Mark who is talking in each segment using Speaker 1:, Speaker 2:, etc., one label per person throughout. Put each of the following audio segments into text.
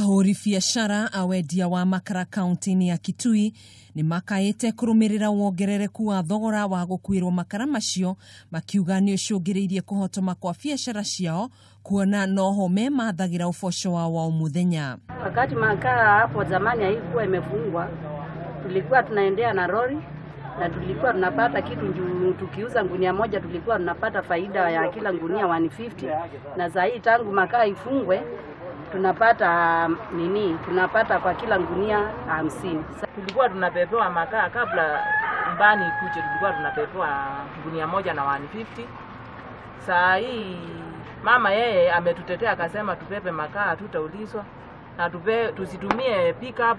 Speaker 1: Ahũri biacara a wendia wa makara kaunti-inĩ ya Kitui nĩ makaĩte kũrũmĩrĩra wongerereku wa thogora wa gũkuĩrwo makara macio, makiuga nĩ ũcũngĩrĩirie kũhotoma kwa biacara ciao kuona noho memathagĩra ũboco wao wa o mũthenya.
Speaker 2: Wakati makaa hapo zamani haikuwa imefungwa, tulikuwa tunaendea na lori na tulikuwa tunapata kitu juu, tukiuza ngunia moja tulikuwa tunapata faida ya kila ngunia 150, na saa hii tangu makaa ifungwe tunapata nini? Tunapata kwa kila ngunia 50.
Speaker 3: Tulikuwa tunapepewa makaa kabla mbani ikuje, tulikuwa tunapepewa ngunia moja na 150. Saa hii mama yeye ametutetea akasema tupepe makaa, tutaulizwa na tupe, tusitumie pickup,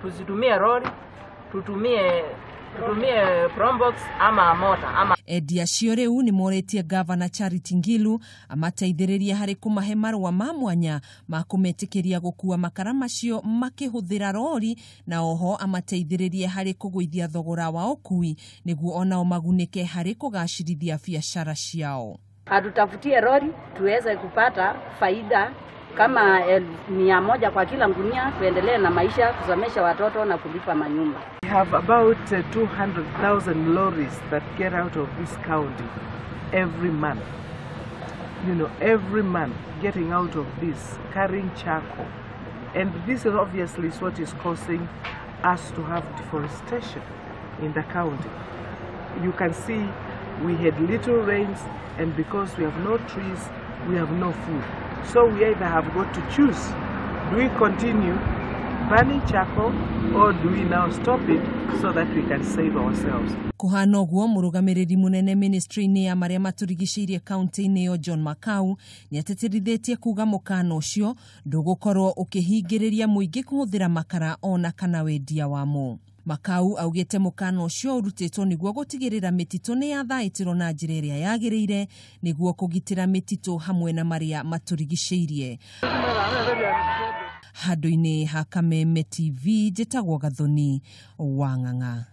Speaker 3: tusitumie lori, tutumie Probox ama mota ama.
Speaker 1: Endia acio rĩu nĩ morĩtie Gavana Charity Ngilu amateithĩrĩrie harĩ kũmahe marũa ma mwanya ma kũmetĩkĩria gũkua makara macio makĩhũthĩra rori, na oho amateithĩrĩrie harĩ kũgũithia thogora wa ũkui nĩguo onao magunĩke harĩ kũgacĩrithia biacara ciao.
Speaker 2: Atutafutie lori tuweze kupata faida kama 100,000 kwa kila ngunia, tuendelee na maisha, kusomesha watoto na kulipa manyumba.
Speaker 4: We have about 200,000 lorries that get out of this county every month. Every month getting out of this, carrying charcoal. And this is obviously what is causing us to have deforestation in the county. You can see we had little rains, and because we have no trees, we have no food. So we either have got to choose, do we continue burning charcoal or do we now stop it so that we can save ourselves?
Speaker 1: Kũhana ũguo, mũrũgamĩrĩri mũnene ministry-inĩ ya marĩa matũrigicĩirie kaunti-inĩ ĩyo John Makau nĩ atĩtĩrithĩtie kuga mũkana ũcio ndũgũkorwo ũkĩhingĩrĩria mũingĩ kũhũthĩra makara ona kana wendia wamo. Makau augĩte mũkana ũcio ũrutĩtwo nĩguo gũtigĩrĩra mĩtitũ nĩ yathaĩtĩrwo na njĩra ĩrĩa yagĩrĩire nĩguo kũgitĩra mĩtitũ hamwe na marĩa matũrigicĩirie. Handũ-inĩ ha Kameme TV, njĩtagwo Gathoni wa Ng'ang'a.